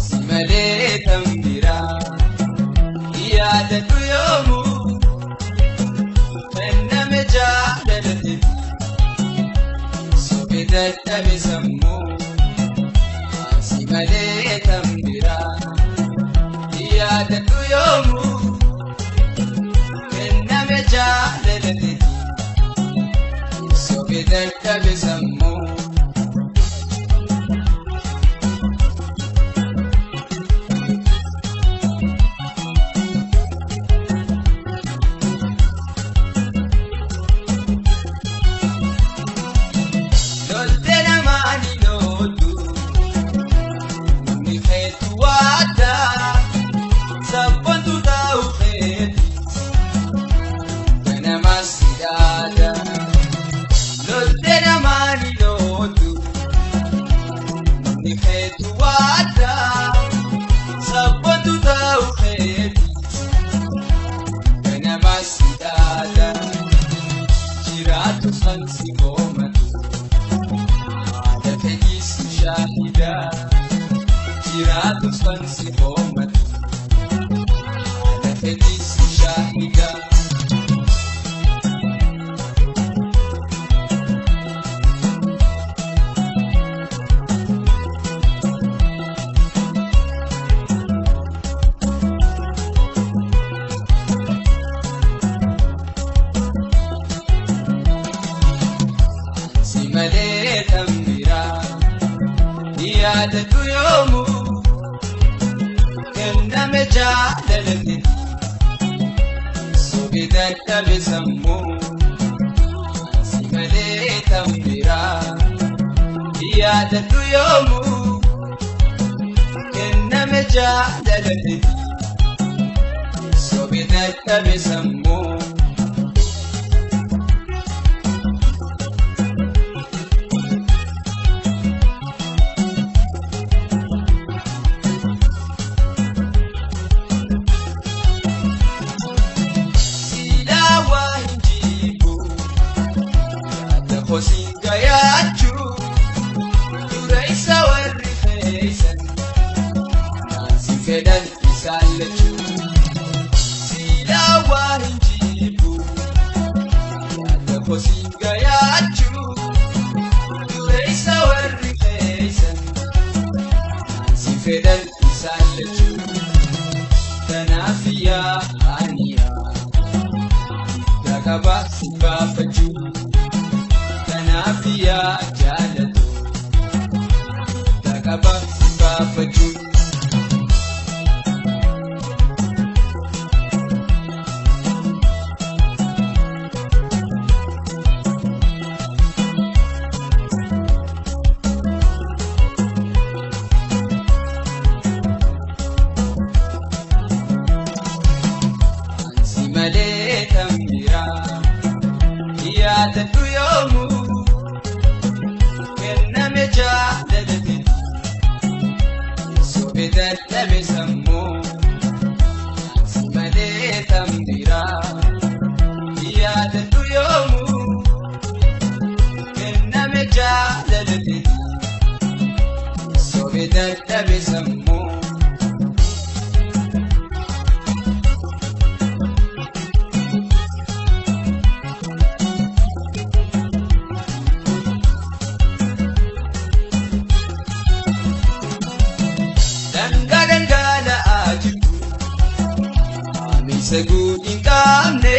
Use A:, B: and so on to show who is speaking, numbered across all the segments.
A: Si malee kan biraa yaadadhu yoomuu kenname jaalalate sobe dadhabe sammuu. Si malee kan biraa yaadadhu yoomuu kenname jaalalate sobe dadhabe sammuu. Lolte namaa ni loltu, namni keetu waaddaa, sabboontu ta'u keeti, ganamas hidhaadha. Lolte namaa ni loltu, namni keetu waaddaa, sabboontu ta'u keeti, ganamas hidhaadha. Jiraatu kan si koomatu. Haadha fedhii si shaahidaa, jiraatu kan si koomatu. Haadha fedhii si shaahidaa. Si malee kan biraa yaadadhu yoomuu kenname jaalalate sobe dadhabe sammuu. Si malee kan biraa yaadadhu yoomuu kenname jaalalate sobe dadhabe sammuu. Silaa waa hin jibu yaada kosiin gayaachuu dura isa warri feesan naansi fedhan isaan lachuu. Silaa waa hin jibu yaada kosiin gayaachuu dura isa warri feesan naansi fedhan isaan lachuu. Kanaaf yaa aniyaa. Dhaqaba si baafachuu kanaaf yaa jaalatu. Dhaqaba si baafachuu. Si malee kan biraa yaadadhu yoomuu kenname jaalalate sobe dadhabe sammuu. Si malee kan biraa yaadadhu yoomuu kenname jaalalate sobe dadhabe sammuu. Dhangaa dhangala'aa jirtu Haamiisa guutuu hin qabne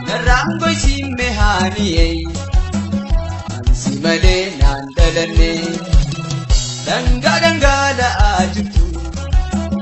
A: narraan goysimme haani'e